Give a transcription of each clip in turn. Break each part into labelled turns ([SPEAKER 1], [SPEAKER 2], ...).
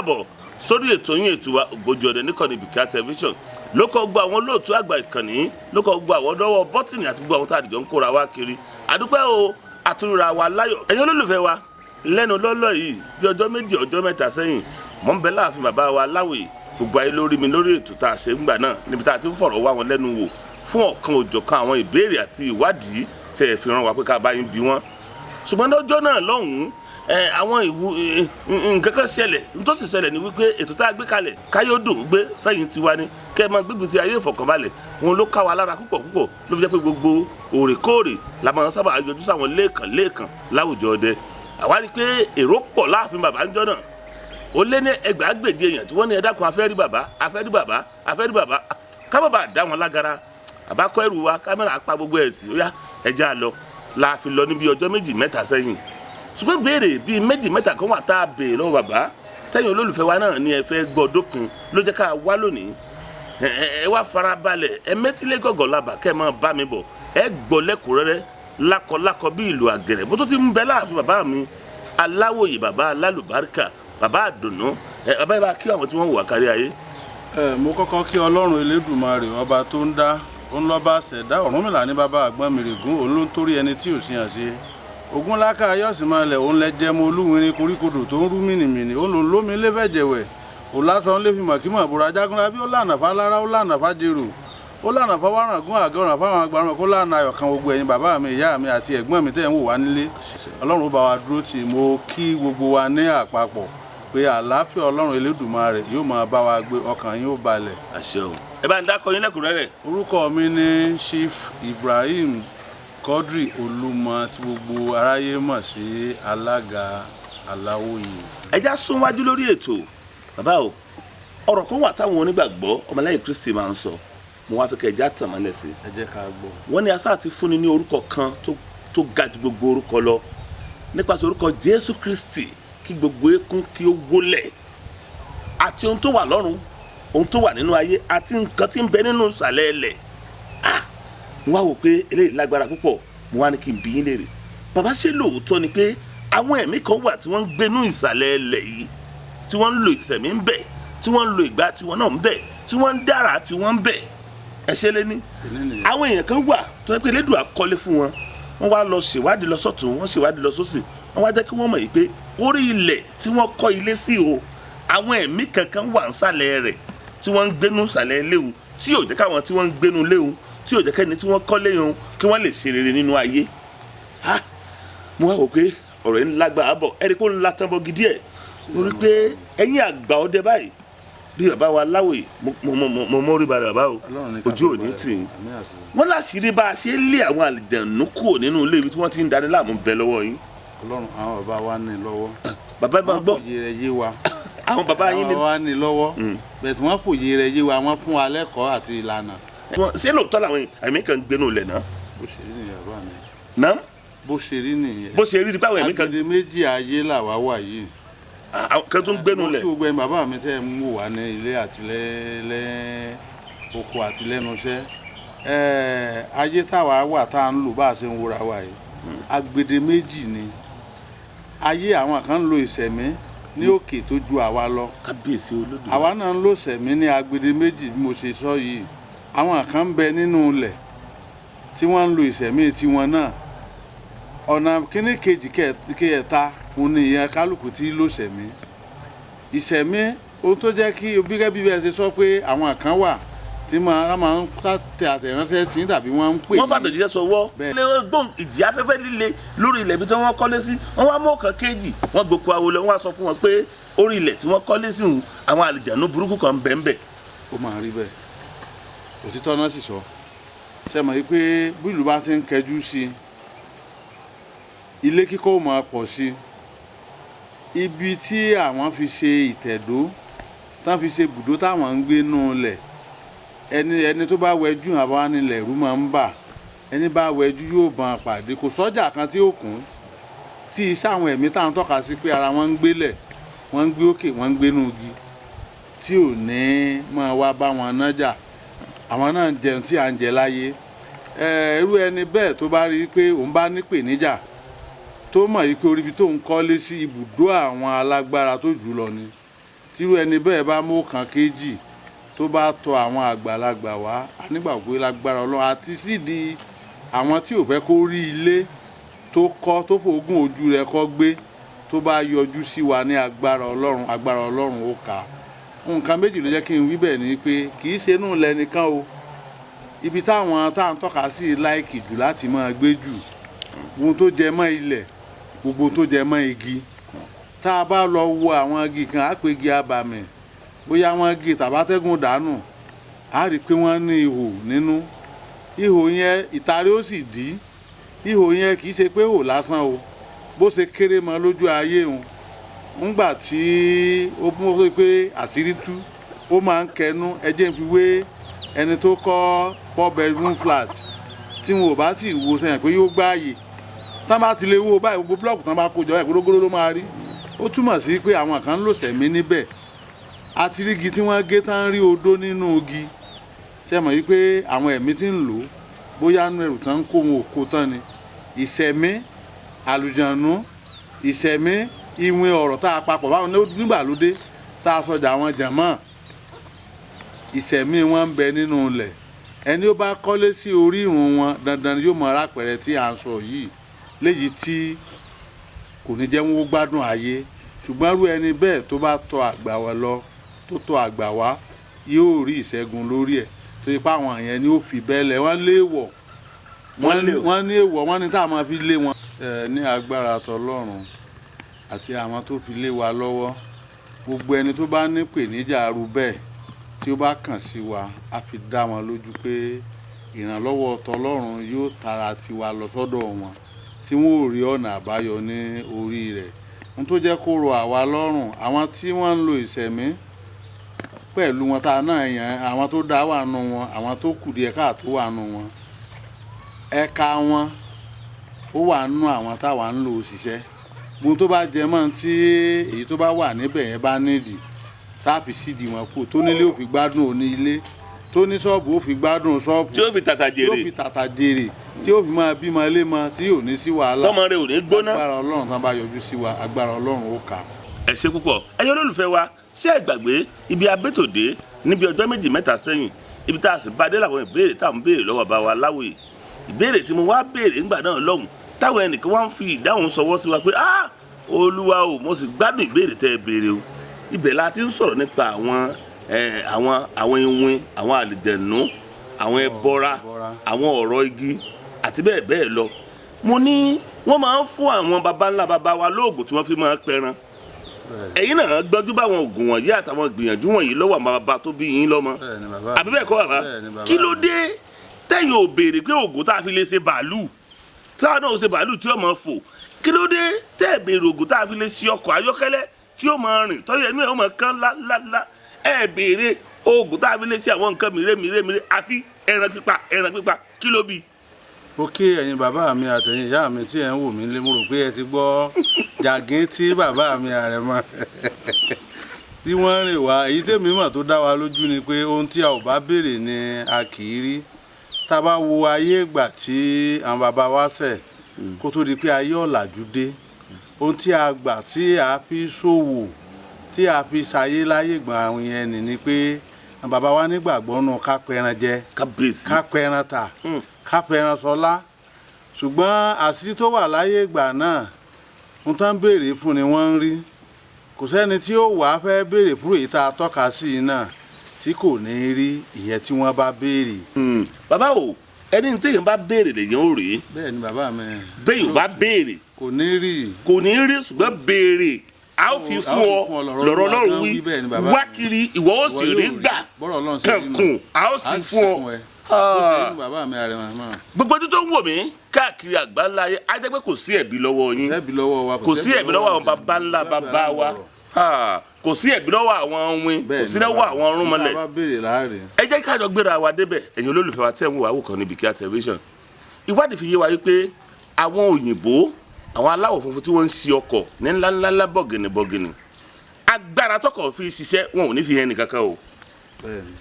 [SPEAKER 1] Káàbọ̀ sórí ètò yín, ètò wa, Ògbójú Ọdẹ níkànnì Bìkà Tẹlifíṣàn. Ló kọ́ gbogbo àwọn olóòtú àgbà ìkànnì, ló kọ́ gbogbo àwọn lọ́wọ́ bọ́tìnì àti gbogbo àwọn tá a dìjọ ń kóra wá kiri. Àdúpẹ́ o, àtúrà wa láyọ̀. Ẹ̀yin olólùfẹ́ wa, lẹ́nu lọ́lọ́ yìí, bí ọjọ́ 2, ọjọ́ 3 sẹ́yìn, mọ̀ ń bẹ láàfin bàbá wa Láwòye. Gbogbo ayé lórí mi lórí ètò tá a ṣe ńgbà náà, níbi tá a ti ń fọ̀rọ̀ wá wọn lẹ́nu wò fún ọ̀kan òjọ̀kan àwọn ìbéèrè àti ìwádìí tẹ̀ ẹ̀ fi ràn wá pé ká bá yín bí wọ́n. Ṣùgbọ́n lọ́jọ́ náà lọ́hùn-ún, àwọn ìwú nǹkan kan ṣẹlẹ̀. Tó sì ṣẹlẹ̀ ni wípé ètò tá a gbé kalẹ̀ káyọ̀dùn gbé fẹ̀yìn tiwa ni kẹ́ ẹ máa gbégbé sí ayé ìfọ̀kànbalẹ̀ wọn ló ká wa lára púpọ̀ púpọ̀. Ló fi jẹ́ pé gbogbo òrèkóòrè la máa ń sábà yọjú sáwọn lẹ́ẹ̀kan lẹ́ẹ̀kan láwùjọ ọdẹ. Àwa rí i pé èrò pọ̀ láàfin bàbá ńjọ́ náà. Ó lé ní ẹgbàágbèje èèyàn tí wọ́n ní, "Ẹ dákun, a fẹ́ rí bàbá, a fẹ́ rí bàbá, a fẹ́ rí bàbá." Ká má bàa dá wọn lágara, àbá kọ́ ẹrù wa, kámẹ́rà pa gbogbo ẹ̀ tì, ó yá, ẹja lọ. La fi lọ níbi ọjọ́ 2, 3 sẹ́yìn. Ṣùgbọ́n béèrè bíi 2, 3 kan wà tá a béèrè lọ́wọ́ bàbá, tẹ́yìn olólùfẹ́ wa náà ní ẹ fẹ́ gbọ́ dópin, ló jẹ́ ká wá lónìí. Ẹ wá farabalẹ̀, ẹ mẹ́tílé gọ̀gọ̀ labà, kẹ́ ẹ máa bá mi bọ̀. Ẹ gbọ́ lẹ́kùnrẹ́rẹ́ lákọlákọ bí ìlú àgẹ̀rẹ̀ bó tó ti ń bẹ láàfin bàbá mi Aláwòye, bàbá alálùbáríkà, bàbá àdùnnú. Ẹ bàbá yìí, bá kí àwọn tí wọ́n wà kárí ayé.
[SPEAKER 2] Ẹ mo kọ́kọ́ kí Ọlọ́run Elédùmarè, ọba tó ń dá, òun lọ́ba ṣẹ̀dá. Ọ̀rúnmìlà ní bàbá àgbọn mìrègún, òun ló ń torí ẹni tí ò sí hàn ṣe. Ogun láká ayọ́sìnmọ́lẹ̀, òun lẹ jẹmọ olúwìnrin koríkodò tó ń rú mìnìmìnì, òun lòún lómi lẹ́fẹ̀jẹ̀wẹ̀, òun lásán lè fi mọ̀kímọ̀ búra. Jágúnlábí, ó lànà fálára, ó lànà fájèrò, ó lànà fáwárangún àgọ́ràn fáwọn agbárùn kó lànà ayọ̀ kan. Gbogbo ẹ̀yin bàbá mi, ìyá mi àti ẹ̀gbọ́n mi tẹ́ ń wò wá nílé, Ọlọ́run ó bá wa dúró tì. Mo kí gbogbo wa ní àpapọ̀ pé àlàáfíà Ọlọ́run Elédùmarè yóò máa bá wa gbé, ọkàn yín ó balẹ̀.
[SPEAKER 1] Àṣẹ o. Ẹ bá ń dákọ yín lẹ́kùnrẹ́rẹ́.
[SPEAKER 2] Orúkọ mi ní Chief Ibrahim Quadri Olúmọ, tí gbogbo aráyé mọ̀ sí Alága Aláwòye.
[SPEAKER 1] Ẹ já sún wájú lórí ètò. Bàbá o, ọ̀rọ̀ kan wà táwọn onígbàgbọ́ ọmọlẹ́yìn Kristi máa ń sọ, mo wá fẹ́ kẹ́ ẹ já tàn mọ́lẹ̀ sí.
[SPEAKER 2] Ẹ jẹ́ ká gbọ́.
[SPEAKER 1] Wọ́n ní asá ti fúnni ní orúkọ kan tó ga ju gbogbo orúkọ lọ, nípasẹ̀ orúkọ Jésù Kristi kí gbogbo eékún kí ó wólẹ̀, àti ohun tó wà lọ́run, ohun tó wà nínú ayé, àti nǹkan tí ń bẹ nínú ìsàlẹ̀ ilẹ̀. Ah, mo wá wò pé eléyìí lágbára púpọ̀. Mo wá ní kí n bi yín léèrè, bàbá, ṣé lóòótọ́ ni pé àwọn ẹ̀mí kan wà tí wọ́n ń gbénú ìsàlẹ̀ ilẹ̀ yìí, tí wọ́n ń lo ìsẹ̀mí ń bẹ̀, tí wọ́n ń lo ìgbà tí wọ́n náà ń bẹ̀, tí wọ́n ń dára tí wọ́n ń bẹ̀? Ẹ ṣe lé ní
[SPEAKER 2] Èní nìyẹn.
[SPEAKER 1] àwọn èèyàn kan wà tó yẹ pé Elédùà kọ́lé fún wọn, wọ́n wá lọ ṣèwádìí lọ sọ́tún, wọ́n ṣèwádìí lọ sósì, wọ́n wá jẹ́ kí wọ́n mọ̀ yìí pé orí ilẹ̀ tí wọ́n kọ́ ilé sí o, àwọn ẹ̀mí kankan wà nsàlẹ̀ rẹ̀ tí wọ́n ń gbénú sàlẹ̀ léwu, tí yóò jẹ́ káwọn tí wọ́n ń gbénú léwu, tí yóò jẹ́ kẹ́ni tí wọ́n kọ́ léyìn kí wọ́n lè ṣe rere nínú ayé. Ha, mo wá wò pé ọ̀rọ̀ yìí ń lágbára bọ̀. Ẹ̀rí kó ń la tán bọ́ gidi ẹ̀ mo rí pé ẹ̀yin àgbà ọdẹ báyìí bí bàbá wa Láwòye, mo mórí balẹ̀ bàbá o.
[SPEAKER 2] Ọlọ́run ní ká
[SPEAKER 1] Ojú
[SPEAKER 2] fi
[SPEAKER 1] òní
[SPEAKER 2] balẹ̀.
[SPEAKER 1] tì í.
[SPEAKER 2] Àmín àṣẹ.
[SPEAKER 1] Wọ́n láṣìírí bá a ṣe ń lé àwọn àlìjànú kúrò nínú ilé ibi tí wọ́n ti ń dání láàmú bẹ lọ́wọ́ yín.
[SPEAKER 2] Ọlọ́run, àwọn bàbá wa ní lọ́wọ́.
[SPEAKER 1] Bàbá, ẹ máa
[SPEAKER 2] Wọ́n
[SPEAKER 1] gbọ́.
[SPEAKER 2] fòye rẹ̀ yé wa.
[SPEAKER 1] Àwọn bàbá yín
[SPEAKER 2] Àwọn
[SPEAKER 1] ní
[SPEAKER 2] bàbá wa ní lọ́wọ́ bẹ́ẹ̀ tí wọ́n fòye rẹ̀ yé wa, wọ́n fún wa lẹ́kọ̀ọ́ àti ìlànà.
[SPEAKER 1] Ṣé lóòótọ́ làwọn ẹ̀mí kan ń gbénú ilẹ̀ náà?
[SPEAKER 2] Bó ṣe rí nìyẹn, bàbá mi.
[SPEAKER 1] Náà?
[SPEAKER 2] Bó ṣe rí nìyẹn.
[SPEAKER 1] Bó ṣe rí ni pé àwọn ẹ̀mí kan
[SPEAKER 2] Agbede méjì ayé làwa wà yìí.
[SPEAKER 1] Àwọn kan tó ń gbénú
[SPEAKER 2] Mo
[SPEAKER 1] ilẹ̀.
[SPEAKER 2] kí gbogbo ẹ̀yin bàbá mi tẹ́ ẹ ń wò wá ní ilé àti lẹ́ oko àti lẹ́nu iṣẹ́. Ayé táwa wà tá à ń lò bá a ṣe ń wúra wa yìí, agbede méjì ni ayé. Àwọn kan ń lo ìṣẹ̀mí ní òkè tó ju àwa lọ.
[SPEAKER 1] Kábíyèsí Olódùmarè.
[SPEAKER 2] Àwa náà ń lo ìṣẹ̀mí ní agbede méjì bí mo ṣe sọ yìí. Àwọn kan ń bẹ nínú ilẹ̀ tí wọ́n ń lo ìṣẹ̀mí tiwọn náà. Ọ̀nà kíní kejì kẹta òun ni ìyẹn kálukú tí ló ṣẹ̀mí ìṣẹ̀mí. Ohun tó jẹ́ kí bí gẹ́gẹ́ bí ẹ ṣe sọ pé àwọn kan wà tí máa ń tẹ àtẹ̀ránṣẹ́ sí tàbí wọ́n ń pè
[SPEAKER 1] Wọ́n fàtẹ̀jíṣẹ́ sọwọ́.
[SPEAKER 2] Bẹ́ẹ̀.
[SPEAKER 1] Lé wọ́n gbóhùn ìjì afẹ́fẹ́ líle lórí ilẹ̀ ibi tí wọ́n kọ́lé sí. Wọ́n wá mú ọ̀kan kéjì, wọ́n gboko awo lọ, wọ́n wá sọ fún wọn pé orí ilẹ̀ tí wọ́n kọ́lé sí òun, àwọn àlìjànú burúkú kan bẹ́ẹ̀ bẹ́ẹ̀.
[SPEAKER 2] Ó máa rí bẹ́ẹ̀, òtítọ́ náà sì sọ. Ṣe mọ̀ wípé bí ìlú bá ṣe ń kẹjú sí i, ilé kíkọ́ ó máa pọ̀ sí i. Ibi tí àwọn fi ṣe ìtẹ̀dó, tán fi ṣe bùdó táwọn ń gbé nù lẹ̀, ẹni tó bá wẹjú àbá nílẹ̀, ẹ̀rú máa ń bà. Ẹni bá wẹjú yóò bá a pàdé. Kò sọ́jà kan tí ó kún tí iṣẹ́ àwọn ẹ̀mí táwọn tọ́ka sí pé ara wọn ń gbélẹ̀, wọ́n ń gbé òkè, wọ́n ń gbénú igi, tí ò ní máa wá bá wọn nájà. Àwọn náà ń jẹun tí à ń jẹ láyé. Irú ẹni bẹ́ẹ̀ tó bá rí i pé òun bá nípèníjà, tó mọ̀ yìí pé orí ibi tó ń kọ́lé sí ibùdó àwọn alágbára tó jù lọ ni tí Tírú ẹni bẹ́ẹ̀ bá mú kan kejì tó bá tọ̀ àwọn àgbàlagbà wá, a nígbàgbọ́ pé lágbára Ọlọ́run àti sídìí àwọn tí ò fẹ́ kó rí ilé tó kọ́ tó fòógùn ojú rẹ̀ kọ́ gbé, tó bá yọjú sí wa ní agbára Ọlọ́run, agbára Ọlọ́run ó kà á. Nǹkan méjì ló jẹ́ kí n wí bẹ́ẹ̀ ni pé kì í ṣe inú ilẹ̀ nìkan o. Ibi táwọn tá à ń tọ́ka sí láìkì jù láti máa gbé jù, ohun tó jẹ mọ́ ilẹ̀, gbogbo ohun tó jẹ mọ́ igi. Tá a bá lọ wo àwọn igi kan, á pè igi abàmì, bóyá wọ́n igi tàbátẹ́gùn dànù, á rí i pé wọ́n ní ihò nínú. Ihò yẹn ìtàrí ó sì dí. Ihò yẹn kì í ṣe pé ihò lásán o, bó ṣe kéré mọ́ lójú ayé òun, ńgbà tí ó mú pé àṣírí tú, ó máa ń kẹnu. Ẹjẹ́ ń fi wé ẹni tó kọ́ 4 bedroom flat tí wọn ò bá tí ì wo sẹ́yìn pé yóò gbáàyè, tán bá ti lè wo báyìí, gbogbo block tán bá kó jọ báyìí, gbogbo ló máa rí. Ó túmọ̀ sí pé àwọn kan ń lò sẹ̀mí níbẹ̀. Àtirígi tí wọ́n gé tán rí odó nínú igi, ṣe mọ̀ wípé àwọn ẹ̀mí tí ń lò ó, bóyá nínú ẹrù tán ń kó wọn ò kó tán ni. Ìṣẹ̀mí àlùjànnú, ìṣẹ̀mí ìwìn ọ̀rọ̀ tá a papọ̀ báwọn nígbàlódé tá a sọjà àwọn jàmọ́, ìṣẹ̀mí wọn ń bẹ nínú ilẹ̀. Ẹni ó bá kọ́lé sí orí ìrun wọn, dandan ni yóò mọ arápẹ̀rẹ̀ tí à ń sọ yìí, léyìí tí kò ní jẹ́ wọ́n gbádùn ayé. Ṣùgbọ́n irú ẹni bẹ́ẹ̀ tó bá tọ̀ àgbà wa lọ, tó tọ̀ àgbà wá, yóò rí ìṣẹ́gun lórí ẹ̀, tó yẹ pé àwọn yẹn ni ó fi bẹ́ẹ̀lẹ̀ wọ́n léèwọ̀, wọ́n ní èèwọ̀, wọ́n ní tá a máa fi lé wọn. Ẹ ní agbára tọlọ́run àti àwọn tó fi lé wa lọ́wọ́, gbogbo ẹni tó bá ní pèníjà arú bẹ́ẹ̀ tí ó bá kàn sí wa, á fi dá wọn lójú pé ìrànlọ́wọ́ tọlọ́run yóò tara tiwa lọ sọ́dọ̀ wọn, tí wọ́n ò rí ọ̀nà àbáyọ ní orí rẹ̀. Ohun tó jẹ́ kó rọ àwa lọ́rùn, àwọn tí wọ́n ń lo ìṣẹ̀mí pẹ̀lú wọn tá a náà yàn, àwọn tó dá wà nù wọn, àwọn tó kù díẹ̀ káàtó wà nù wọn, ẹ̀ka wọn ó wà nù àwọn táwa ń lò ṣiṣẹ́. Gbogbo tó bá jẹ mọ́ tí èyí tó bá wà níbẹ̀ yẹn bá nídìí tá a fi sídìí wọn kú, tó nílé ò fi gbádùn òní ilé, tó ní ṣọ́ọ̀bù ó fi gbádùn ṣọ́ọ̀bù,
[SPEAKER 1] tí ó fi tàtà
[SPEAKER 2] tí ó
[SPEAKER 1] jèrè,
[SPEAKER 2] fi tàtà jèrè, tí ó fi máa bímọ ilé mọ, tí ò ní sí wàhálà,
[SPEAKER 1] tọmọ rẹ ò ní gbóná.
[SPEAKER 2] Agbára Ọlọ́run, tán bá yọjú sí wa, agbára Ọlọ́run ó kà.
[SPEAKER 1] Ẹ ṣe púpọ̀, ẹ̀yin olólùfẹ́ wa. Ṣé ẹ gbàgbé ibi abétòdé níbi ọjọ́ méjì mẹ́ta sẹ́yìn, ibi tá a sì bá dé làwọn ìbéèrè tá à ń béèrè lọ́wọ́ bá wa láwòye? Ìbéèrè tí mo wá béèrè ńgbà náà lọ́hùn, táwọn ẹnìkan wá ń fi ìdáhùn sọwọ́ sí wa pé, "Ah, Olúwa o, mo sì gbádùn ìbéèrè tẹ́ ẹ béèrè o." Ibẹ̀ la ti ń sọ̀rọ̀ nípa àwọn ẹ, àwọn iwin, àwọn àlìjẹ̀nú, àwọn ẹbọra,
[SPEAKER 2] ẹbọra.
[SPEAKER 1] Àwọn ọ̀rọ̀ igi àti bẹ́ẹ̀ bẹ́ẹ̀ lọ. Mo ní wọ́n máa ń fún àwọn baba ńlá baba wa lóògùn tí wọ́n fi máa ń pẹran. Ẹ̀yin náà gbọ́njú bá àwọn oògùn wọ̀nyí àtàwọn ìgbìyànjú wọ̀nyí lọ́wọ́ àwọn baba tó bí yín lọ́mọ,
[SPEAKER 2] Bẹ́ẹ̀ni, bàbá.
[SPEAKER 1] àbí bẹ́ẹ̀ kọ́, bàbá?
[SPEAKER 2] Bẹ́ẹ̀ni, bàbá.
[SPEAKER 1] Kí ló dé tẹ́yìn ò béèrè pé oògùn tá a fi lè ṣe bàálù, táwa náà ó ṣe bàálù tí ó máa fò? Kí ló dé tẹ́ ẹ̀ béèrè oògùn tá a fi lè ṣe ọkọ̀ ayọ́kẹ́lẹ́ tí ó máa rìn, tọ́jú ẹnu ẹ̀ ó máa kán lálálá? Ẹ̀ béèrè oògùn tá a fi lè ṣe àwọn nǹkan mìíràn mìíràn mìíràn, àfi ẹran pípa, ẹran pípa. Kí ló bí?
[SPEAKER 2] Ó kí ẹ̀yin bàbá mi àtẹ̀yin ìyá mi tí ẹ̀ ń wò mí lé. Mo rò pé ẹ ti gbọ́ jàgín tí bàbá mi Àrẹ̀mọ tí wọ́n rìn wá. Èyí tèmi mọ̀ tó dá wa lójú ni pé ohun tí a ò bá béèrè ni a kì í rí. Tá a bá wo ayé ìgbà tí àwọn bàbá wa ṣẹ̀ kó tó di pé ayé ọ̀làjú dé, ohun tí a gbà tí a fi ṣòwò, tí a fi ṣayé láyé ìgbà àwọn yẹn ni pé àwọn bàbá wa nígbàgbọ́ nù ká pẹran jẹ,
[SPEAKER 1] Kábíyèsí.
[SPEAKER 2] ká pẹran tà, ká fẹran sọlá. Ṣùgbọ́n àṣírí tó wà láyé ìgbà náà, ohun tó ń béèrè fún ni wọ́n ń rí. Kò sẹ́ni tí ó wàá fẹ́ béèrè fún èyí tá a tọ́ka sí i náà tí kò ní rí ìyẹn tí wọ́n bá béèrè.
[SPEAKER 1] Bàbá o, ẹni téèyàn bá béèrè lèyàn ó rí.
[SPEAKER 2] Bẹ́ẹ̀ ni, bàbá mi.
[SPEAKER 1] Béèyàn bá béèrè,
[SPEAKER 2] kò ní rí.
[SPEAKER 1] Kò ní rí. Ṣùgbọ́n béèrè, a ó fi
[SPEAKER 2] A ó
[SPEAKER 1] fún
[SPEAKER 2] fi
[SPEAKER 1] ọ
[SPEAKER 2] fún ọ, lọ̀rọ̀
[SPEAKER 1] lọ́rọ̀
[SPEAKER 2] Olúwa
[SPEAKER 1] Ọlọ́run
[SPEAKER 2] gan
[SPEAKER 1] wí.
[SPEAKER 2] wí bẹ́ẹ̀ ni, bàbá
[SPEAKER 1] Wá
[SPEAKER 2] mi.
[SPEAKER 1] kiri, ìwọ ó sì
[SPEAKER 2] Ìwọ
[SPEAKER 1] rí
[SPEAKER 2] yóò rí.
[SPEAKER 1] gbà.
[SPEAKER 2] Bọ́rọ̀ Ọlọ́run ṣe rí nù.
[SPEAKER 1] Kankun, a ó sì fún ọ.
[SPEAKER 2] Ẹ bó ṣe rí nù, bàbá mi Àrẹ̀mọ náà.
[SPEAKER 1] Gbogbo ojú tó ń wò mí káàkiri àgbáńlá ayé, á jẹ́ pé kò sí ẹ̀bi lọ́wọ́ yín.
[SPEAKER 2] Ẹ̀bi lọ́wọ́ wa.
[SPEAKER 1] Kò sí ẹ̀bi lọ́wọ́ àwọn baba ńlá baba wa. Kò sí ẹ̀bi lọ́wọ́ àwọn win, kò sí lọ́wọ́ àwọn ọ̀rúnmọlẹ̀.
[SPEAKER 2] Bá béèrè láàrin.
[SPEAKER 1] Ẹ jẹ́ ká jọ gbéra wa débẹ̀. Ẹ̀yin olólùfẹ́ wa tí ẹ̀ ń wò wá wò kàn ní Bikini Television, ìwádìí fi yé wa wípé àwọn òyìnbó, àwọn aláwọ̀ funfun tí wọ́n ń ṣe ọkọ̀ ní ńláńláńlá, bọ̀gìnì bọ̀gìnì, agbára tọkọ̀ fi ṣiṣẹ́, wọn ò ní fi hàn nìkankan o.
[SPEAKER 2] Bẹ́ẹ̀ni.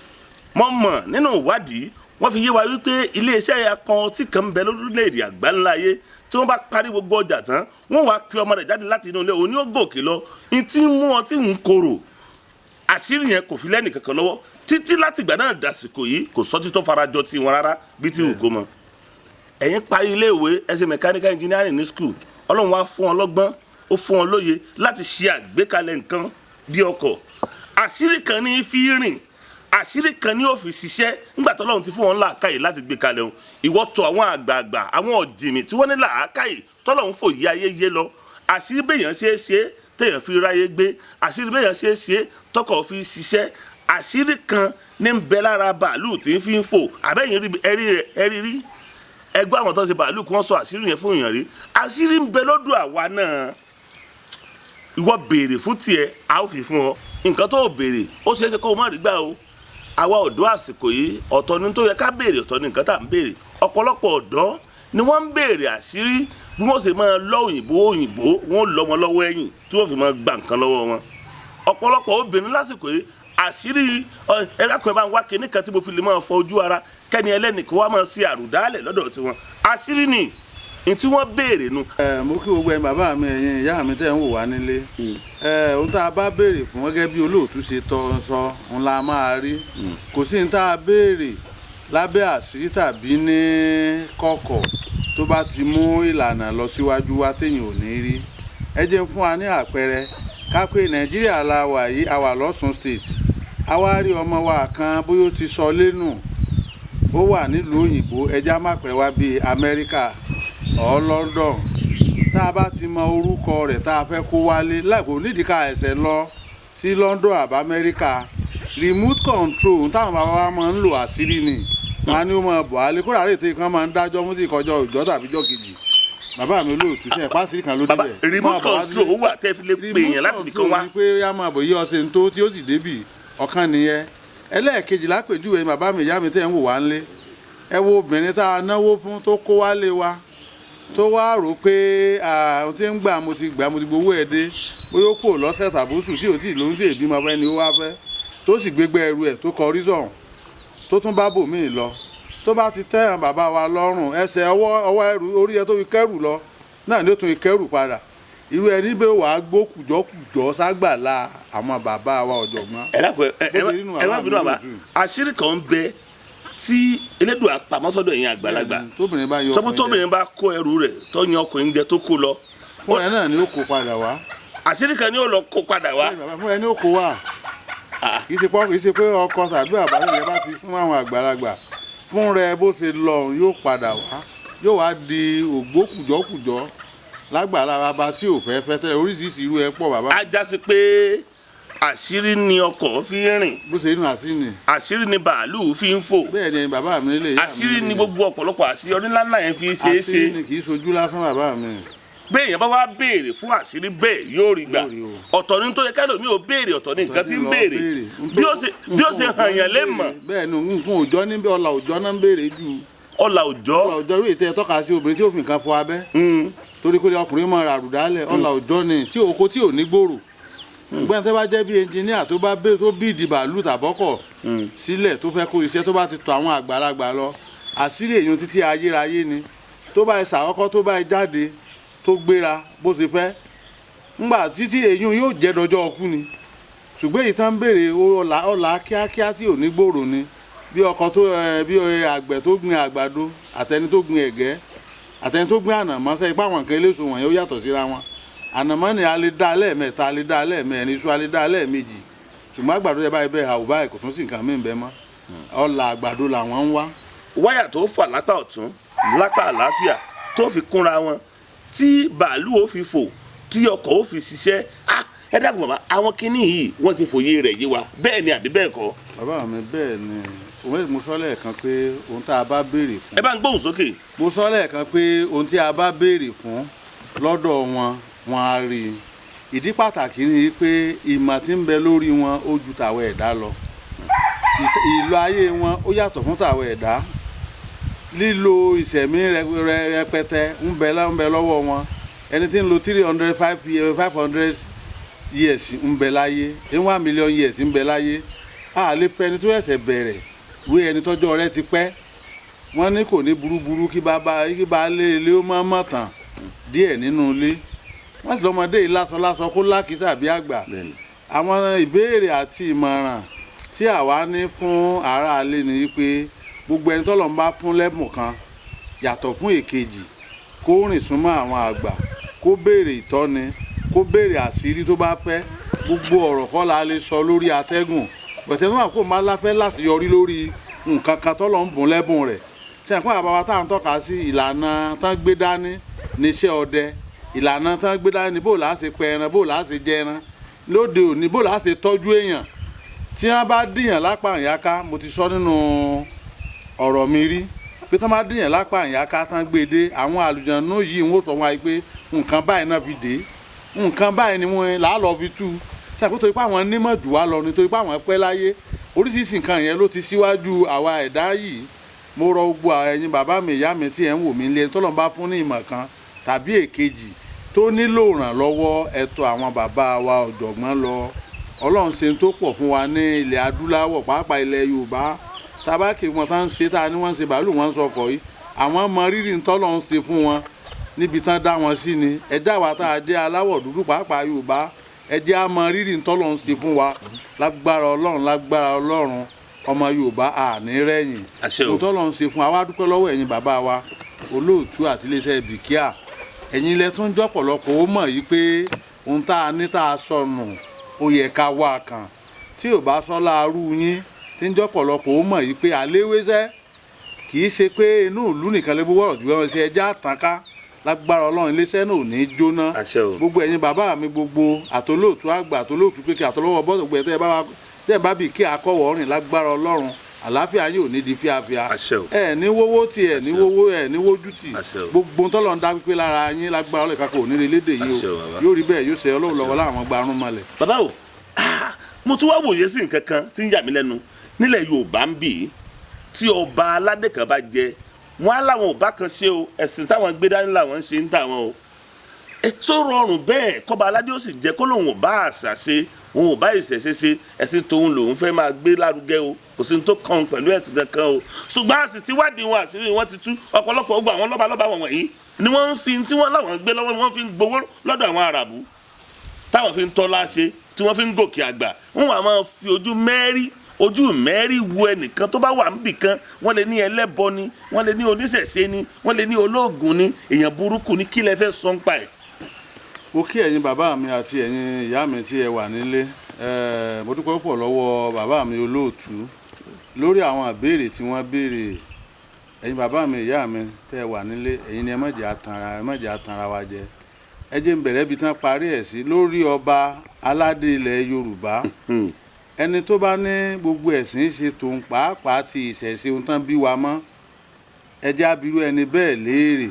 [SPEAKER 1] Mo mọ̀ nínú ìwádìí, wọ́n fi yé wa wípé iléeṣẹ́ kan tí kan ń bẹ lórílẹ̀‐èdè àgbáńlá ayé, tí wọ́n bá parí gbogbo ọjà tán, wọ́n wá pe ọmọ rẹ̀ jáde láti inú ilé, òní ó gòkè lọ ní tí ń mú ọtí ń korò. Àṣírí yẹn kò fi lẹ́nì kankan lọ́wọ́ títí látìgbà náà dàsìkò yìí. Kò sọ́tí tó farajọ tí wọn rárá bí tí wù kó mọ. Ẹ̀yin parí iléèwé, ẹ ṣe mechanical engineering ní school. Ọlọ́run wá fún ọ lọ́gbọ́n, ó fún ọ lóye láti ṣe àgbékalẹ̀ nǹkan bí ọkọ̀. Àṣírí kan ní fi rìn, àṣírí kan ní ó fi ṣiṣẹ́. Nígbà tó Ọlọ́run ti fún wọn làákàyè láti gbé kalẹ̀ o, ìwọ tọ̀ àwọn àgbààgbà, àwọn ọ̀jìnmí tí wọ́n ní làákàyè tọ́lọ́run fòye ayé yé lọ. Àṣírí béèyàn ṣe é ṣe téèyàn fi ráyé gbé, àṣírí béèyàn ṣe é ṣe tọkọ̀ fi ṣiṣẹ́, àṣírí kan ní ń bẹ lára bàálù tí ń fi ń fò. Àbẹ́yìn rí ẹrí rẹ̀, ẹrí rí ẹgbẹ́ àwọn tó ń ṣe bàálù kí wọ́n sọ àṣírí yẹn fún èèyàn rí. Àṣírí ń bẹ lọ́dọ̀ àwa náà. Ìwọ béèrè fún tiẹ̀, a ó fi fún ọ. Nǹkan tó o béèrè, ó ṣeé ṣe kó o má rí gbà o. Àwa ọ̀dọ́ àsìkò yìí, ọ̀tọ̀ ni tó yẹ ká béèrè, ọ̀tọ̀ ni nǹkan tá à ń béèrè. Ọ̀pọ̀lọpọ̀ ọ̀dọ́ ni wọ́n ń béèrè àṣírí bí wọ́n ṣe máa lọ òyìnbó, òyìnbó wọ́n lọ wọn lọ́wọ́ ẹ̀yìn tí wọ́n fi máa gba nǹkan lọ́wọ́ wọn. Ọ̀pọ̀lọpọ̀ obìnrin lásìkò yìí, àṣírí ẹ̀rákùnrin bá ń wá kinní kan tí mo fi lè máa fọ ojú ara kẹ́ni ẹlẹ́nì kó wá máa ṣe àrùdálẹ̀ lọ́dọ̀ tiwọn. Àṣírí ni ní tí wọ́n béèrè nu.
[SPEAKER 2] Ẹ mo kí gbogbo ẹ̀yin bàbá mi, ẹ̀yin ìyá mi tẹ́ ń wò wá nílé. Ẹ ohun tá a bá béèrè fún, gẹ́gẹ́ bí olóòtú ṣe tọ́ sọ, òun la máa rí. Kò sí ní tá a béèrè lábẹ́ àṣírí tàbí ní kọ̀kọ̀ tó bá ti mú ìlànà lọ síwájú wá téèyàn ò ní rí. Ẹ jẹ́ n fún wa ní àpẹẹrẹ. Ká pé Nàìjíríà la wà yìí, a wà lọ́sùn State, a wá rí ọmọ wa kan, bóyá ó ti sọ lẹ́nu, ó wà nílùú òyìnbó, ẹja má pẹ́ wá bíi Amẹ́ríkà or London. Tá a bá ti mọ orúkọ rẹ̀, tá a fẹ́ kó wálé, láìpẹ́ nídìí ká ẹsẹ̀ lọ sí London àbá Amẹ́ríkà. Remote control táwọn bàbá wa máa ń lò, àṣírí ni. Wọn á ní ó máa bọ̀ á lé kódà rèé kan máa ń dájọ́ mú sí ìkọjọ́ òjọ́ tàbí jọ́ kejì. Bàbá mi olóòtú sẹ́yìn pàṣírí kan ló
[SPEAKER 1] Bàbá,
[SPEAKER 2] débẹ̀.
[SPEAKER 1] remote control wà tẹ́ fi lè pè yàn láti ibìkan wá.
[SPEAKER 2] Remote control ni pé yá máa bọ̀ yí ọ̀sẹ̀ tó tí ó sì débì. Ọ̀kan nìyẹn. Ẹlẹ́ẹ̀kejì, lápèjúwe, bàbá mi, ìyá mi tẹ́ ń wò wá ńlé, ẹ wo obìnrin tá a náwó fún tó kó wálé wa, tó wá rò pé ohun tí ń gbà, mo ti gbà, mo ti gbowó ẹ̀ dé, bóyá ó kò lọ́sẹ̀ tàbóṣù tí ò tí ì lóyún, tí èbí máa fẹ́ ni ó wá fẹ́, tó sì gbégbé ẹrù ẹ̀ tó kọrí sọ̀hún, tó tún bá bòmíì lọ, tó bá ti tẹ́ àwọn bàbá wa lọ́rùn, ẹsẹ̀ ọwọ́ ọwọ́ ẹrù orí ẹ tó fi kẹ́rù lọ náà ni ó tún fi kẹ́rù padà. Irú ẹni bẹ́ẹ̀ wàá gbó kùjọ́kùjọ́ ságbàlá àwọn bàbá wa ọ̀jọ̀gbọ́n.
[SPEAKER 1] Ẹ dákun, ẹ
[SPEAKER 2] Bó ṣe rí nù.
[SPEAKER 1] ẹ má
[SPEAKER 2] Bàbá
[SPEAKER 1] bínú
[SPEAKER 2] mi
[SPEAKER 1] àbá.
[SPEAKER 2] lójú.
[SPEAKER 1] Àṣírí kan ń bẹ tí Elédùà pamọ́ sọ́dọ̀ ẹ̀yin àgbàlagbà.
[SPEAKER 2] Tóbìnrin bá yọ
[SPEAKER 1] tọ́mú
[SPEAKER 2] ọkùnrin jẹ,
[SPEAKER 1] tóbìnrin bá kó ẹrù rẹ̀ tó yan ọkùnrin jẹ tó kó lọ,
[SPEAKER 2] fún ẹ náà ni ó kó padà wá.
[SPEAKER 1] Àṣírí kan ni ó lọ kó padà wá.
[SPEAKER 2] Bẹ́ẹ̀ ni bàbá, fún ẹ ní ó kó wá.
[SPEAKER 1] Ah.
[SPEAKER 2] Kì í ṣe pé ọkọ tàbí bàbá rẹ bá ti fún àwọn àgbàlagbà fún rẹ, bó ṣe lọ òun yóò padà wá, yóò wá di ògbó kùjọ́kùjọ́ lágbàlá bàbá tí ò fẹ́ fẹ́ tẹ́lẹ̀. Oríṣiríṣi irú ẹ pọ̀, bàbá.
[SPEAKER 1] Á já sí pé àṣírí ni ọkọ̀ fi ń rìn.
[SPEAKER 2] Bó ṣe inú àṣírí ni.
[SPEAKER 1] Àṣírí ni bàálù fi ń fò.
[SPEAKER 2] Bẹ́ẹ̀ ni bàbá mi nílé ìyá mi
[SPEAKER 1] Àṣírí ni
[SPEAKER 2] nílé.
[SPEAKER 1] gbogbo ọ̀pọ̀lọpọ̀ àṣeyọrí ńláńlá yẹn fi ṣeé ṣe.
[SPEAKER 2] Àṣírí ni, kì í ṣojú lásán, bàbá mi.
[SPEAKER 1] Béèyàn bá wá béèrè fún àṣírí bẹ́ẹ̀, yóò rí gbà.
[SPEAKER 2] Yóò rí o.
[SPEAKER 1] Ọ̀tọ̀ ni tó yẹ kẹ́lòmíì ò béèrè, ọ̀tọ̀ ni nǹkan tí ń béèrè. Bí ó ṣe hàn yàn lé mọ̀.
[SPEAKER 2] Bẹ́ẹ̀ ni, nǹkan òjọ́ ní ọlà òjọ́ náà ń béèrè jù.
[SPEAKER 1] Ọlà òjọ́.
[SPEAKER 2] Ọlà òjọ́ rí ètò ẹ̀ tọ́ka sí obìnrin tí ó fi nǹkan fọ abẹ́ torí pé ọkùnrin máa rà rùdálẹ̀. Ọlà òjọ́ ni tí oko tí ò ní gbòòrò. Ṣùgbọ́n tó bá jẹ́ bí ẹnjìníà tó bá bẹ́ tó bí ìdí bàálù tàbọ́kọ̀ sílẹ̀ tó fẹ́ kó iṣẹ́, tó bá ti tọ̀ àwọn àgbàlagbà lọ, àṣírí èèyàn títí ayérayé ni. Tó bá ṣàkọ́kọ́, tó bá jáde, tó gbéra bó ṣe fẹ́ ńgbà títí èèyàn yóò jẹ́ dọjọ́ ọkú ni. Ṣùgbọ́n èyí tán ń béèrè ọlà, ọlà kíákíá tí ò ní gbòòrò ni. Bí ọkọ tó ẹ bí àgbẹ̀ tó gbin àgbàdo, àtẹni tó gbin ẹ̀gẹ́, àtẹni tó gbin ànàmọ́, sẹ́yìn pé àwọn nǹkan eléso wọ̀nyí ó yàtọ̀ síra wọn. Ànàmọ́ ni a lè dá lẹ́ẹ̀mẹ́ta, a lè dá lẹ́ẹ̀mẹ́rin, iṣu a lè dá lẹ́ẹ̀mejì. Ṣùgbọ́n àgbàdo yẹ báyìí bẹ́ẹ̀ àwò báyìí, kò tún sí nǹkan míì bẹ́ẹ̀ mọ́. Ọlà àgbàdo làwọn ń wá.
[SPEAKER 1] Wáyà tó fà lápá ọ̀tún, lápá àlàáfíà, tó fi kúnra wọn tí bàálù ó fi fò, tí ọkọ̀ ó fi ṣiṣẹ́. Ah, ẹ dákun bàbá, àwọn kinní yìí wọ́n ti fòye rẹ̀ yé wa bẹ́ẹ̀ ni àbí bẹ́ẹ̀ kọ́?
[SPEAKER 2] Bàbá mi, bẹ́ẹ̀ ni. Òun mo sọ lẹ́ẹ̀kan pé ohun tá a bá béèrè fún.
[SPEAKER 1] Ẹ bá ń gbóhùn sókè.
[SPEAKER 2] Mo sọ lẹ́ẹ̀kan pé ohun tí a bá béèrè fún lọ́dọ̀ wọn, wọn á rí i. Ìdí pàtàkì ni pé ìmọ̀ tí ń bẹ lórí wọn ó ju tàwọn ẹ̀dá lọ. Ìlò ayé wọn ó yàtọ̀ fún tàwọn ẹ̀dá. Lílo ìṣẹ̀mí rẹpẹtẹ ń bẹ lọ́wọ́ wọn. Ẹni tí ń lo 305, 500 years ń bẹ láyé, 1 million years ń bẹ láyé. A lè fẹ́ ẹni tó ṣẹ̀ṣẹ̀ bẹ̀rẹ̀ wé ẹni tọ́jọ́ rẹ̀ ti pẹ́. Wọ́n ní kò ní burúburú kí bàbá kí baálé ilé ó mọ̀ mọ̀ tán díẹ̀ nínú ilé. Wọ́n sì lọ́mọdé yìí lásán lásán kó lákìsà bí àgbà. Àwọn ìbéèrè àti ìmọ̀ràn tí àwa ní fún aráalé ni wípé gbogbo ẹni tọ́lọ́run bá fún lẹ́bùn kan yàtọ̀ fún èkejì, kó rìn súnmọ́ àwọn àgbà, kó béèrè ìtọ́ni, kó béèrè àṣírí tó bá fẹ́. Gbogbo ọ̀rọ̀ kọ́ la lè sọ lórí atẹ́gùn, bẹ̀tẹ̀ náà kó máa láfẹ́ láti yọrí lórí nǹkan kan tọ́lọ́run bùn lẹ́bùn rẹ̀. Ṣe àpá àbáwá tá à ń tọ́ka sí ìlànà tán gbé dání níṣẹ́ ọdẹ, ìlànà tán gbé dání ní bó làá ṣe pẹ ẹran, bó làá ṣe jẹ ẹran lóde òní, bó làá ṣe tọ́jú èèyàn tí wọ́n bá dìyàn lápá ìyáká. Mo ti sọ nínú ọ̀rọ̀ mi rí pé tí wọ́n bá dìyàn lápá ìyáká tán gbé dé, àwọn àlùjànnú yìí ń wò sọ wọn pé nǹkan báyìí náà fi dé, nǹkan báyìí ni wọ́n là á lọ fi tú. Ṣe àpótò ipá àwọn onímọ̀ jù wá lọ nítorí pé àwọn pẹ́ láyé, oríṣiríṣi nǹkan yẹn ló ti síwájú àwa ẹ̀dá yìí. Mo rọ gbogbo ẹ̀yin bàbá mi, ìyá mi tí ẹ̀ ń wò mí lé, tọ́lọ́run bá fún ní ìmọ̀ kan tàbí èkejì tó nílò ìrànlọ́wọ́, ẹ tọ̀ àwọn bàbá wa ọ̀jọ̀gbọ́n lọ. Ọlọ́run ṣe tó pọ̀ fún wa ní ilẹ̀ adúláwọ̀, pàápàá ilẹ̀ Yorùbá. Tabaki wọn tá ń ṣe tá a ní wọ́n ń ṣe bàálù, wọ́n ń sọkọ̀ yìí, àwọn mọ rírì tọ́lọ́run ṣe fún wọn níbi tán dá wọn sí ni. Ẹjẹ́ àwa tá a jẹ́ aláwọ̀ dúdú, pàápàá Yorùbá, ẹ jẹ́ á mọ rírì tọ́lọ́run ṣe fún wa. Lágbára Ọlọ́run, lágbára Ọlọ́run, ọmọ Yorùbá àní rẹ̀yìn.
[SPEAKER 1] Àṣẹ o.
[SPEAKER 2] Ohun tọ́lọ́run ṣe fún wa, wá dúpẹ́ lọ́wọ́ ẹ̀yin bàbá wa olóòtú àti iléeṣẹ́ Bìkíà. Ẹ̀yin ilẹ̀ tún jọ̀pọ̀lọpọ̀ ó mọ̀ yìí pé ohun tá a ní tá a sọnù ó yẹ ká wá kan tí ò bá sọ láàrú yín tí ń jọ̀pọ̀lọpọ̀ ó mọ̀ yìí pé àléwéṣẹ́ kì í ṣe pé inú ìlú nìkan lè gbówó ọ̀rọ̀ tí wọ́n ṣe ẹja àtànká. Lágbára Ọlọ́run, iléeṣẹ́ náà ò ní í jóná.
[SPEAKER 1] Àṣẹ o.
[SPEAKER 2] Gbogbo ẹ̀yin bàbá mi gbogbo, àtolóòtú àgbà, àtolóòtú kékeré, àtọlọ́wọ́ bọ́sọ̀, gbogbo ẹ̀ tẹ́ ẹ bá wa tẹ́ ẹ bá Bìkíà akọ́wọ́ rìn, lágbára Ọlọ́run, àlàáfíà yín ò ní di fíafíà.
[SPEAKER 1] Àṣẹ o.
[SPEAKER 2] Ẹ ní wówó tì, ẹ ní
[SPEAKER 1] Àṣẹ o.
[SPEAKER 2] wówó, ẹ ní wójú tì.
[SPEAKER 1] Àṣẹ o.
[SPEAKER 2] Gbogbo tọ́lọ̀ ń dá pípé lára yín, lágbára Ọlọ́run, ìkakọ̀ ò ní relédè yìí
[SPEAKER 1] Àṣẹ
[SPEAKER 2] o.
[SPEAKER 1] o, bàbá.
[SPEAKER 2] Yóò rí bẹ́ẹ̀, yóò ṣe. Ọlọ́run lọ́wọ́ láwọn gbarún mọ́lẹ̀.
[SPEAKER 1] Bàbá o, mo tún wá wòye sí nǹkan kan tí ń yà mí lẹ́nu nílẹ̀ Yorùbá ń bì í. Tí ọba aládé kan bá jẹ, wọn á láwọn ò bá kan ṣe o, ẹ̀sìn táwọn gbé dání làwọn ń ṣe ń tà wọn o. Ẹ tó rọrùn bẹ́ẹ̀ kọ́ba aládé ó sì jẹ́ kó lòun ò bá àṣà ṣe, òun ò bá ìṣẹ̀ṣe ṣe, ẹ̀sìn tòun lòun fẹ́ máa gbé lárugẹ o, kò sí ní tó kàn pẹ̀lú ẹ̀sìn kankan o. Ṣùgbọ́n àṣì tí wádìí wọn, àṣírí wọn ti tú. Ọ̀pọ̀lọpọ̀ gbogbo àwọn lọ́balọ́ba wọ̀nyí ni wọ́n ń fi tí wọ́n láwọn gbé lọ́wọ́, ni wọ́n fi ń gbowó lọ́dọ̀ àwọn àràbù táwọn fi ń tọ́lá ṣe, tí wọ́n fi ń gòkè àgbà. Wọ́n wà máa fi ojú mẹ́rí wo ẹnìkan tó bá wà níbì kan, wọ́n lè ní ẹlẹ́bọ ni, wọ́n lè ní oníṣẹ̀ṣe ni, wọ́n lè ní olóògùn ni, èèyàn burúkú ni. Kí lẹ fẹ́ sọ ń pa ẹ̀?
[SPEAKER 2] Mo kí ẹ̀yin bàbá mi àti ẹ̀yin ìyá mi tí ẹ wà nílé. Mo dúpẹ́ púpọ̀ lọ́wọ́ bàbá mi olóòtú lórí àwọn ìbéèrè tí wọ́n béèrè. Ẹ̀yin bàbá mi, ìyá mi tẹ́ ẹ wà nílé, ẹ̀yin ni ẹ má jẹ́ atanra, ẹ má jẹ́ atanra wa jẹ. Ẹ jẹ́ n bẹ̀rẹ̀ ibi tán parí ẹ̀ sí lórí ọba aládé ilẹ̀ Yorùbá. Ẹni tó bá ní gbogbo ẹ̀sìn ṣe tòun, pàápàá ti ìṣẹ̀ṣe ohun tán bí wa mọ́, ẹ jẹ́ abirú ẹni bẹ́ẹ̀ léèrè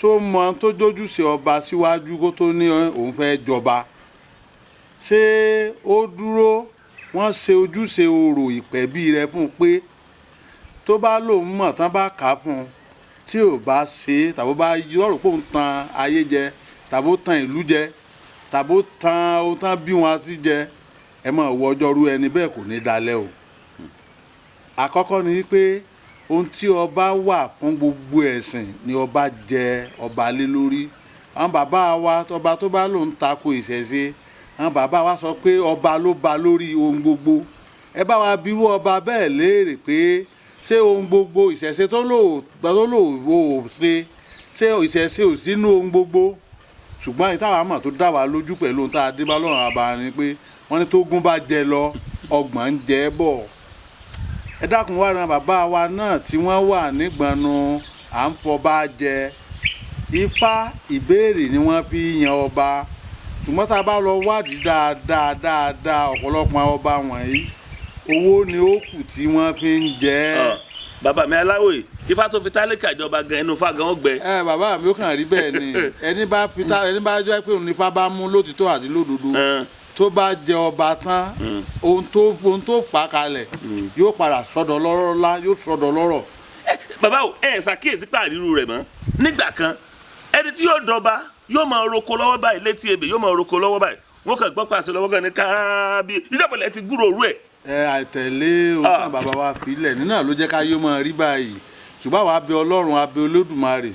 [SPEAKER 2] ṣó mọ tó jójúṣe ọba síwájú kó tó ní òun fẹ́ jọba. Ṣé ó dúró wọ́n ṣe ojúṣe orò ìpẹ̀bí rẹ̀ fún un pé tó bá lòun mọ̀ tán bá kà á fún un, tí ò bá ṣe é, tàbó bá yọ̀rọ̀ pé òun tan ayé jẹ, tàbó tan ìlú jẹ, tàbó tan ohun tán bí wọn sí jẹ, ẹ mọ̀ wọ ọjọ́ rú ẹni bẹ́ẹ̀ kò ní dalẹ̀ o. Àkọ́kọ́ ni wípé ohun tí ọba wà fún gbogbo ẹ̀sìn ni ọba jẹ ọba lé lórí. Àwọn bàbá wa, tọba tó bá lòun tako ìṣẹ̀ṣe, àwọn bàbá wa sọ pé ọba ló ba lórí ohun gbogbo. Ẹ bá wa bírú ọba bẹ́ẹ̀ léèrè pé ṣé ohun gbogbo ìṣẹ̀ṣe tó lò ò ṣe, ṣé ìṣẹ̀ṣe ò sínú ohun gbogbo? Ṣùgbọ́n àyè táwa mọ̀ tó dá wa lójú pẹ̀lú ohun tá a dé bá lọ́rùn àbá ni pé wọ́n ní tógún bá jẹ lọ, ọgbọ̀n ń jẹ bọ̀. Ẹ dákun, wá ran bàbá wa náà tí wọ́n wà nígbọnnu à ń fọba jẹ. Ifá ìbéèrè ni wọ́n fi yan ọba, ṣùgbọ́n tá a bá lọ wádìí dáadáa dáadáa, ọ̀pọ̀lọpọ̀ ọba wọ̀nyí owó ni ó kù tí wọ́n fi ń jẹ ẹ́.
[SPEAKER 1] Bàbá mi aláwòye, ifá tó fi tálíkà jọba gan, ẹnu ifá gan ó gbẹ.
[SPEAKER 2] Ẹ bàbá mi, ó kàn rí bẹ́ẹ̀ ni. Ẹni bá fi tá, ẹni bá jẹ́ pé òun ní ifá bá mú lótìtọ́ àti lódodo, tó bá jẹ ọba tán, ohun tó fà kalẹ̀ yóò padà sọ́dọ̀ lọ́rọ̀ ńlá, yóò sọ́dọ̀ lọ́rọ̀.
[SPEAKER 1] Bàbá o, ẹ ṣàkíyèsí pàrírù rẹ̀ mọ́ nígbà kan, ẹni tí yóò dọba yóò máa roko lọ́wọ́ báyìí létí ebè, yóò máa roko lọ́wọ́ báyìí, wọ́n kàn gbọ́ pàṣẹ lọ́wọ́ kan ní káábí ìjọba ti gbúrò òru ẹ̀.
[SPEAKER 2] Ẹ àìtẹ̀lé ohun tí bàbá wa filẹ̀ nínú ló jẹ́ ká yóò máa rí báyìí. Ṣùgbọ́n àwa abẹ Ọlọ́run, abẹ Olódùmarè,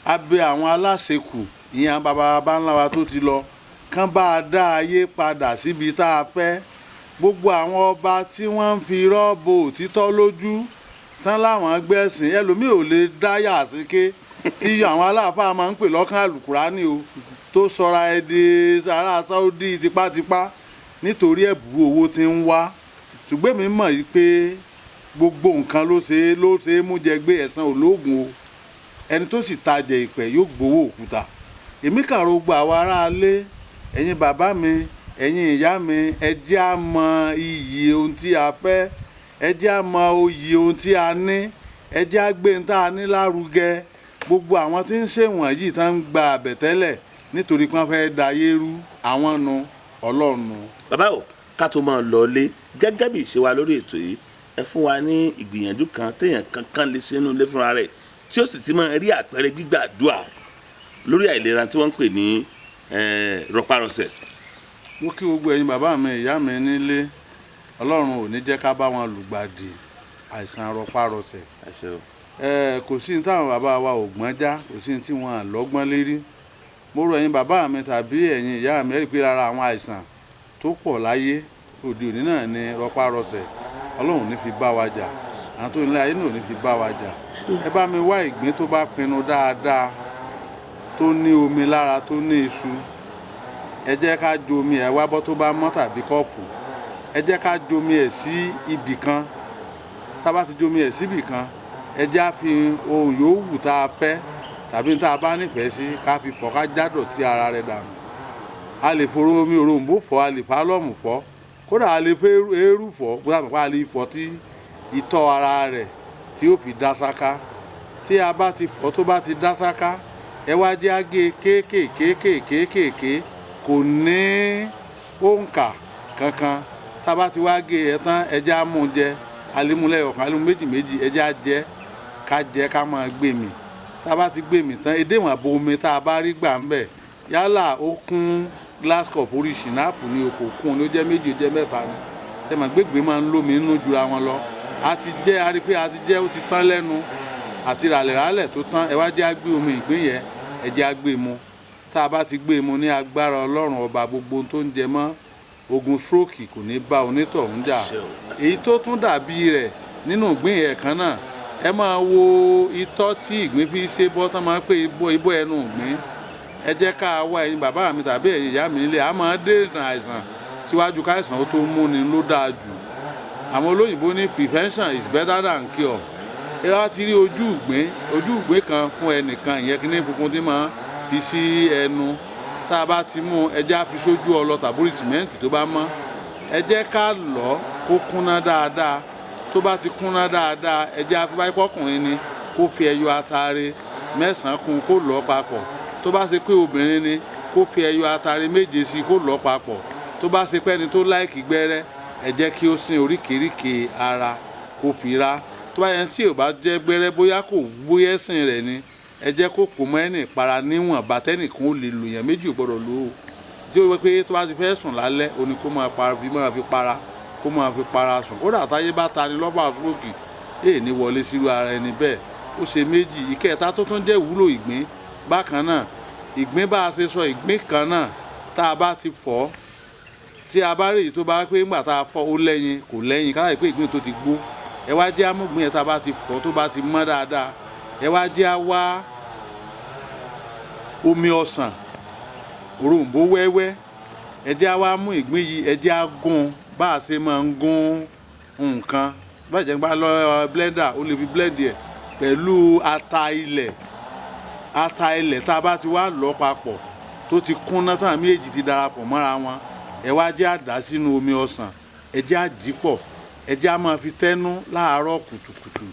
[SPEAKER 2] abẹ àwọn aláṣekù, ìyẹn àwọn bàbá bá ńlá wa tó ti lọ, Kán bá a dá ayé padà síbi tá a fẹ́. Gbogbo àwọn ọba tí wọ́n ń fi irọ́ bo òtítọ́ lójú tán láwọn gbẹ̀sìn, ẹlòmíì ò lè dá yàsíké tí àwọn aláàfáà máa ń pè lọ́kàn àlùkùránì o, tó sọra ẹ di ará Saudi tipátipá nítorí ẹ̀bùrú owó tí ń wá. Ṣùgbọ́n èmi mọ̀ yìí pé gbogbo nǹkan ló ṣe é mú jẹ gbé ẹ̀san ológun o. Ẹni tó sì tajà ìpẹ́ yóò gbowó òkúta. Èmi kàn rò gbogbo àwa aráalé, ẹ̀yin bàbá mi, ẹ̀yin ìyá mi, ẹ jẹ́ á mọ iyì ohun tí a fẹ́, ẹ jẹ́ á mọ oyì ohun tí a ní, ẹ jẹ́ á gbé ohun tá a ní lárugẹ. Gbogbo àwọn tí ń ṣèwọ̀n yìí tán ń gba àbẹ̀tẹ́lẹ̀ nítorí pé wọ́n fẹ́ dayé rú, àwọn nu Ọlọ́run nu.
[SPEAKER 1] Bàbá o, ká tó máa lọ lé, gẹ́gẹ́ bí ìṣe wa lórí ètò yìí, ẹ fún wa ní ìgbìyànjú kan téèyàn kankan lè ṣe inú ilé fúnra rẹ̀ tí ó sì ti máa rí àpẹẹrẹ gbígbàdúà lórí àìlera tí wọ́n ń pè ní rọpárọsẹ̀.
[SPEAKER 2] Mo kí gbogbo ẹ̀yin bàbá mi, ìyá mi nílé. Ọlọ́run ò ní jẹ́ ká bá wọn lùgbàdì àìsàn rọpárọsẹ̀.
[SPEAKER 1] Àṣẹ o.
[SPEAKER 2] Ẹ kò sí ní táwọn bàbá wa ò gbọ́n já, kò sí ní tí wọ́n à lọ́gbọ́n lérí. Mo rọ ẹ̀yin bàbá mi tàbí ẹ̀yin ìyá mi, ẹ rí i pé lára àwọn àìsàn tó pọ̀ láyé òde òní náà ni rọpárọsẹ̀. Ọlọ́run ò ní fi bá wa jà, àwọn tó nílé ayé náà ò ní fi bá wa jà. Ẹ bá mi wá ìgbín tó bá pinnu dáadáa, tó ní omi lára, tó ní iṣu. Ẹ jẹ́ ká jomi ẹ̀ wá bọ́ tó bá mọ́ tàbí kọ́ọ̀pù. Ẹ jẹ́ ká jomi ẹ̀ sí ibì kan. Tá a bá ti jomi ẹ̀ síbì kan, ẹ jẹ́ á fi ohun yòówù tá a fẹ́ tàbí tá a bá nífẹ̀ẹ́ sí ká fi fọ̀, ká jádọ̀tí ara rẹ̀ dànù. A lè foró omi òrombó fọ̀, a lè fa lọ́mù fọ̀, kódà a lè fẹ́ eérú fọ̀, bóyá àpapọ̀ a lè fọ̀ tí ìtọ́ ara rẹ̀ tí ó fi dá sáká. Tí a bá ti fọ̀, tó bá ti dá sáká, ẹ wá jẹ́ á gé kéékèèké kéékèèké, kò ní òǹkà kankan. Tá a bá ti wá gé ẹ tán, ẹ jẹ́ á mú jẹ alimúlẹ̀ ọ̀kan, alimú méjì méjì, ẹ jẹ́ á jẹ, ká jẹ, ká máa gbé mì. Tá a bá ti gbé mì tán, edé ìwọ̀n àbò omi tá a bá rí gbà ń bẹ̀, yálà ó kún glass cup orí ṣìnáàpù ní o, kò kún ní, ó jẹ́ méjì, ó jẹ́ mẹ́ta ni. Sẹ́mi gbégbé máa ń lómi nínú jura wọn lọ. A ti jẹ́, a rí pé a ti jẹ́, ó ti tán lẹ́nu àti ràlẹ̀ràlẹ̀ tó tán. Ẹ wá jẹ́ á gbé omi ìgbín yẹn, ẹ jẹ́ á gbé mu. Tá a bá ti gbé mu, ní agbára Ọlọ́run Ọba, gbogbo ohun tó ń jẹ mọ́ ogun stroke kò ní bá onítọ̀hún jà.
[SPEAKER 1] Àṣẹ o, àṣẹ.
[SPEAKER 2] Èyí tó tún dàbí rẹ̀ nínú ìgbín yẹn kan náà, ẹ máa wo itọ́ tí ìgbín fi ṣe bọ́ tán, máa ń pè ibọ́ ẹnu ìgbín. Ẹ jẹ́ ká wá, ẹ̀yin bàbá mi tàbí ẹ̀yin ìyá mi nílé, a máa dènà àìsàn síwájú káìsàn ó tó múni ló dáa jù. Àwọn olóyìnbó ní prevention is better than cure. Ẹ wá ti rí ojú ìgbín, ojú ìgbín kan fún ẹnìkan, ìyẹn kí ní funfun tí máa fi sí ẹnu. Tá a bá ti mú, ẹ jẹ́ á fi sójú ọlọ tàbí sìmẹ́ǹtì tó bá mọ́. Ẹ jẹ́ ká lọ̀ kó kúnná dáadáa. Tó bá ti kúnná dáadáa, ẹ jẹ́ á fi báyìí, pọ́kùnrin ni, kó fi ẹyọ atare 9 kún, kó lọ̀ papọ̀. Tó bá ṣe pé obìnrin ni, kó fi ẹyọ atare 7 sí, kó lọ̀ papọ̀. Tó bá ṣe pé ẹni tó like gbẹ́rẹ́, ẹ jẹ́ kí ó sin oríkèéríkèé ara kó fi rá. Tó bá yẹn tí ò bá jẹ́ gbẹ́rẹ́, bóyá kò bóyá ẹ̀sìn rẹ̀ ni, ẹ jẹ́ kó pò mọ́ ẹnì para níwọ̀n bàtẹ́nìkan ó lè lò yẹn, méjì ò gbọ́dọ̀ lò ó. Tí ó wẹ́ pé tó bá ti fẹ́ sùn lálẹ́, ó ní kó máa para, fi máa fi para, kó máa fi para sùn. Kódà táyé bá ta ni lọ́fà stroke èè ní wọlé sírú ara ẹni bẹ́ẹ̀. Ó ṣe méjì. Ìkẹta tó tún jẹ́ ìwúlò ìgbín bákan náà, ìgbín bá a ṣe sọ, ìgbín kan náà, tá a bá ti fọ̀, tí a bá rí èyí tó bá pé ńgbà tá a fọ̀ ó lẹ́yin, kò lẹ́yìn, ká láì pé ìgbín tó ti gbó, ẹ wá jẹ́ amúgbìn yẹn. Tá a bá ti fọ̀, tó bá ti mọ́ dáadáa, ẹ wá jẹ́ á wá omi ọsàn òroǹbó wẹ́wẹ́. Ẹ jẹ́ á wá mú ìgbín yìí, ẹ jẹ́ á gún bá a ṣe máa ń gún nǹkan. Bá jẹ́ bá lọ blender, ó lè fi blend ẹ̀ pẹ̀lú ata ilẹ̀. Ata ilẹ̀ tá a bá ti wá lọ papọ̀, tó ti kúnná, táwọn méjì ti darapọ̀ mọ́ra wọn, ẹ wá jẹ́ á dà sínú omi ọsàn, ẹ jẹ́ á jí pọ̀, ẹ jẹ́ á máa fi tẹ́nu láàárọ̀ kùtùkùtù.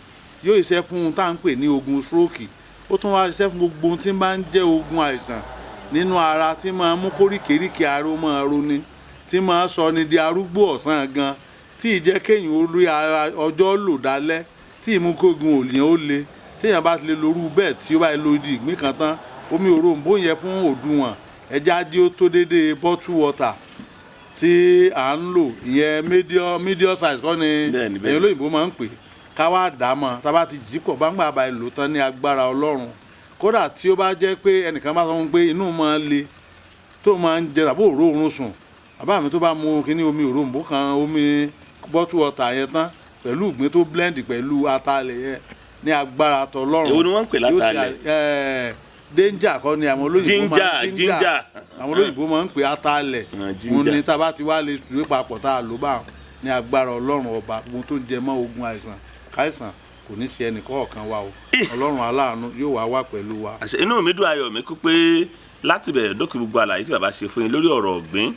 [SPEAKER 2] Yóò ṣiṣẹ́ fún ohun tá à ń pè ní ogun stroke. Ó tún wá ṣiṣẹ́ fún gbogbo ohun tí bá ń jẹ́ ogun àìsàn nínú ara, tí máa mú kóríkèéríkèé ara ó máa roni, tí máa sọ ni di arúgbó ọ̀sán gan, tí ì jẹ́ kéèyàn ó rí ara ọjọ́ lò dálẹ́, tí ì mú kógun òlìyàn ó le. Téèyàn bá ti lè lorú bẹ́ẹ̀, tí ó bá lè lo ìdí ìgbín kan tán, omi òrombó yẹn fún òdiwọ̀n, ẹja jẹ́ ó tó déédéé bottle water tí à ń lò, ìyẹn medium size kọ́ ni
[SPEAKER 1] Bẹ́ẹ̀ni.
[SPEAKER 2] ẹ̀yin olóyìnbó máa ń pè, ká wá dà á mọ́. Tá a bá ti jí pọ̀, bá ń gbà bá lò tán, ní agbára Ọlọ́run, kódà tí ó bá jẹ́ pé ẹnìkan bá sọ fún un pé inú máa le. Tó máa ń jẹ tàbí òróòrùn sùn, bàbá mi, tó bá mu kíní omi òrombó kan, omi bottle water yẹn tán pẹ̀lú ìgbín tó blend pẹ̀lú atalẹ̀ yẹn, ní agbára tọlọ́run.
[SPEAKER 1] Èwo ni wọ́n ń pè
[SPEAKER 2] Yóò ṣe
[SPEAKER 1] látalẹ̀?
[SPEAKER 2] Danger kọ́ ni àwọn olóyìnbó máa
[SPEAKER 1] Ginger, ginger.
[SPEAKER 2] Àwọn olóyìnbó máa ń pè atalẹ̀.
[SPEAKER 1] Ah, ginger.
[SPEAKER 2] Òun ni tá a bá ti wá lè lè papọ̀, tá a lò bá ní agbára Ọlọ́run Ọba, gbogbo tó ń jẹ mọ́ ogun àìsàn káìsàn kò ní ṣe ẹnì kọ̀ọ̀kan wa o. Ọlọ́run aláàánú yóò wá wà pẹ̀lú wa.
[SPEAKER 1] Àṣẹ. Inú mi dùn, ayọ̀ mi kú pé láti bẹ̀rẹ̀ dókè, gbogbo àlàyé tí bàbá ṣe fún yín lórí ọ̀rọ̀ ọ̀gbìn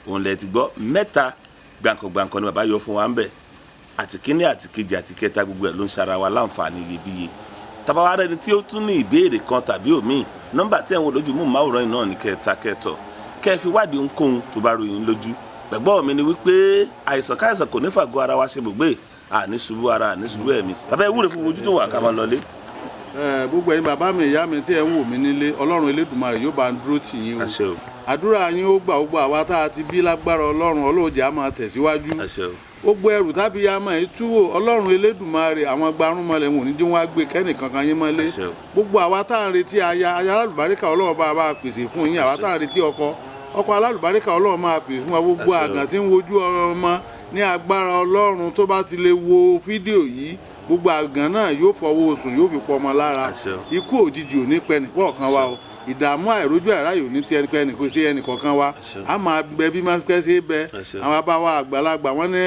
[SPEAKER 1] òun lẹ ti gbọ́. Mẹ́ta gbàǹkọ̀gbàǹkọ̀ ni bàbá yọ fún wa ń bẹ̀, àti kíní àti kejì àti kẹta, gbogbo ẹ̀ ló ń ṣara wa láǹfààní iyebíye. Tàbá wa rẹni tí ó tún ní ìbéèrè kan tàbí òmíì, nọ́mbà tí ẹ̀ ń wò lójú mú máwòrán yìí náà ní kẹta kẹtọ kẹ́ ẹ fi wádìí ohunkóhun tó bá ròyìn lójú. Gbàgbọ́ mi ni wípé àìsàn káìsàn kò ní fàgọ́ ara wa ṣe gbògbé, àní ṣubú ara, àní ṣubú ẹ̀mí. Bàbá, ẹ wúre fún ojú tó wà ká máa lọlé.
[SPEAKER 2] Gbogbo ẹ̀yin bàbá mi, ìyá mi tí ẹ ń wò mí nílé, Ọlọ́run Elédùmarè yóò bá ń dúró tì yín o.
[SPEAKER 1] Àṣẹ o.
[SPEAKER 2] Àdúrà yín ó gbà. Gbogbo àwa tá a ti bí, lágbára Ọlọ́run, Ọlọ́run á máa tẹ̀síwájú.
[SPEAKER 1] Àṣẹ o.
[SPEAKER 2] Gbogbo ẹrù tábí ya máa ń túwò, Ọlọ́run Elédùmarè, àwọn gbarúmọlẹ̀ wọn ò ní dín wá gbé kẹ́nìkankan yín mọ́lé.
[SPEAKER 1] Àṣẹ o.
[SPEAKER 2] Gbogbo àwa tá à ń retí aya, aya alálùbáríkà, Ọlọ́run bá bá pèsè fún yín. Àwa tá à ń retí ọkọ, ọkọ alálùbáríkà, Ọlọ́run máa pèsè fún wa. Gbogbo
[SPEAKER 1] Àṣẹ o.
[SPEAKER 2] àgàn tí ń wojú ọmọ, ní agbára Ọlọ́run, tó bá ti lè wo fídíò yìí, gbogbo àgàn náà yóò fọwọ́ osùn, yóò fi pọmọ lára.
[SPEAKER 1] Àṣẹ o.
[SPEAKER 2] Ikú òjijì ò ní pẹ́ nìkọ̀ọ̀kan wa o. Ìdààmú, àìrójú, àìráyè ò ní tẹ ẹnikẹ́ni kò sí ẹnìkọ̀ọ̀kan wa.
[SPEAKER 1] Àṣẹ o.
[SPEAKER 2] A máa gbẹ bí máa fẹ́ ṣe é bẹ.
[SPEAKER 1] Àṣẹ o.
[SPEAKER 2] Àwọn bàbá wa àgbàlagbà, wọn ní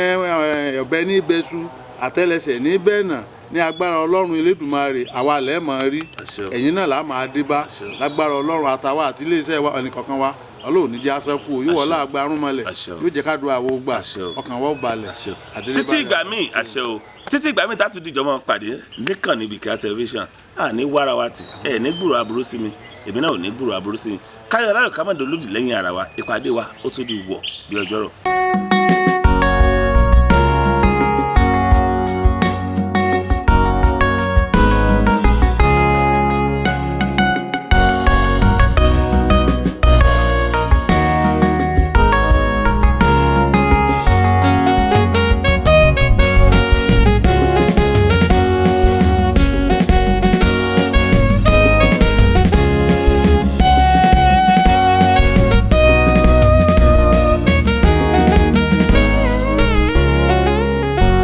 [SPEAKER 2] ọ̀bẹ ní bẹ́sù, àtẹ́lẹsẹ̀ ní bẹ́ẹ̀nà. Ní agbára Ọlọ́run Elédùmarè, àwa lẹ́ẹ̀ máa rí.
[SPEAKER 1] Àṣẹ o.
[SPEAKER 2] Ẹ̀yin náà là máa dé bá.
[SPEAKER 1] Àṣẹ o.
[SPEAKER 2] Lágbára Ọlọ́run, àtàwa àti iléeṣẹ́ wa, ẹnìkọ̀ọ̀kan wa, Ọlọ́run ní jẹ́ aṣọ kú o. Yóò wọlé àgbà arúnmọlẹ̀.
[SPEAKER 1] Àṣẹ o.
[SPEAKER 2] Yóò jẹ́ ká dùn àwo gbà.
[SPEAKER 1] Àṣẹ o.
[SPEAKER 2] Ọkàn wa ó balẹ̀.
[SPEAKER 1] Àṣẹ o.
[SPEAKER 2] Àdélé
[SPEAKER 1] Títí
[SPEAKER 2] balẹ̀.
[SPEAKER 1] ìgbà míì, àṣẹ o, títí ìgbà míì tátù dìjọ máa pàdé níkànnì Bìkà Tẹlifíṣàn, à ní wára wa tì ẹ ní gbúrò aburú sí mi, èmi náà ò ní gbúrò aburú sí mi. Kárí aláyọ̀, ká má dolódì lẹ́yìn ara wa. Ìpàdé wa ó tún di wọ̀ bí ọjọ́rọ̀.